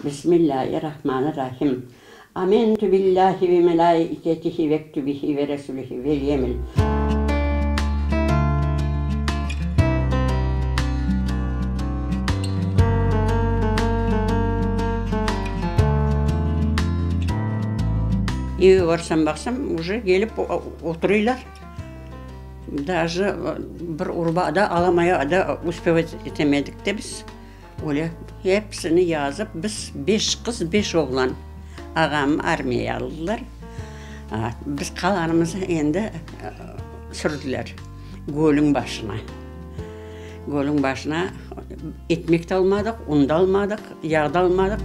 Bismillâhi-rahmanir-rahim. Amentu billâhi ve melâiketihi ve kütübihi ve resülihi vel yevmil. Evge barsam, baqsam, uje kelip oturıylar. Daje bir urba da alamaya da uspevat etemedik de biz. Öyle hepsini yazıp, biz beş qız, beş oğlan, ağamnı armiyağa aldılar. Biz qalanımıznı endi sürdüler gölüñ başına. Gölüñ başına ekmek de almadıq, un da almadıq, yağ da almadıq.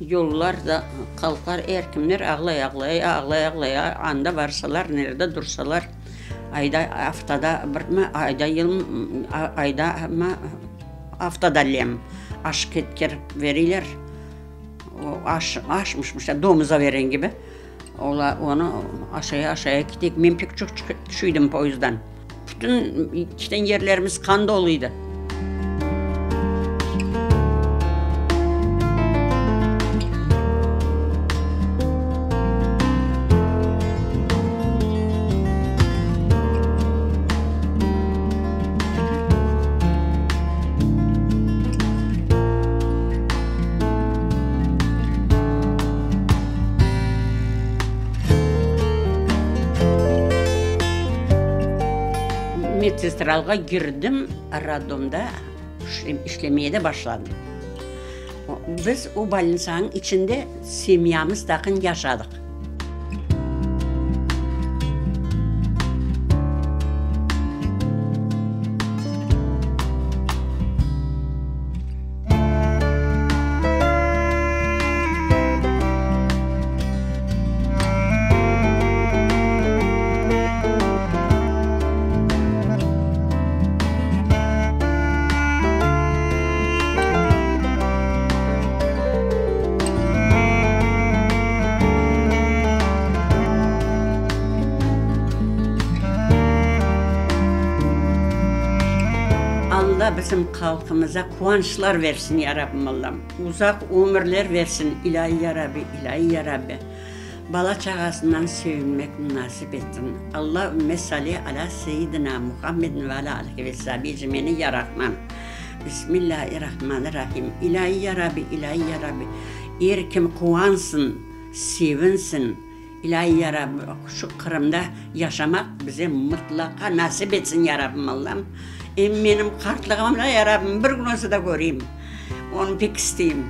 Yollar da qalqar, er kimler ağlay-ağlay, ağlay-ağlay, anda barsalar, nerde dursalar, ayda, aftada birmi, ayda yıl, ayda mı, aftada lem aş ketkerip beriyler. O aş, aşmışmış da, domuza beren kibi. Olar onı aşaya-aşaya ketek. Men pek çoq tüşüydim poyezddan. Bütün keten yerlerimiz qan dolu edi. Medsestralğa girdim, roddomda işlemeye de başladım. Biz o bolnitsanıñ içinde semyamız taqın yaşadıq. Alla bizim halqımıza quvançlar versin, ya Rabbim Allam. Uzaq ömürler versin, İlâiy ya Rabbi, İlâiy ya Rabbi. Bala-çağasından sevinmek nasip etsin. Allaümme salli alâ seyyidina Muhammedin ve alâ alihi ve sahbihi ecmaîn ya Rahman. Bismillâhirrahmanirrahim. İlâiy ya Rabbi, İlâiy ya Rabbi. Er kim quvansın, sevinsin. İlâiy ya Rabbi, şu Qırımda yaşamaq bize mıtlaqa nasip etsin ya Rabbim Allam. Em menim qartlığımda ya Rabbim bir gün olsa da köreyim. Onı pek isteyim.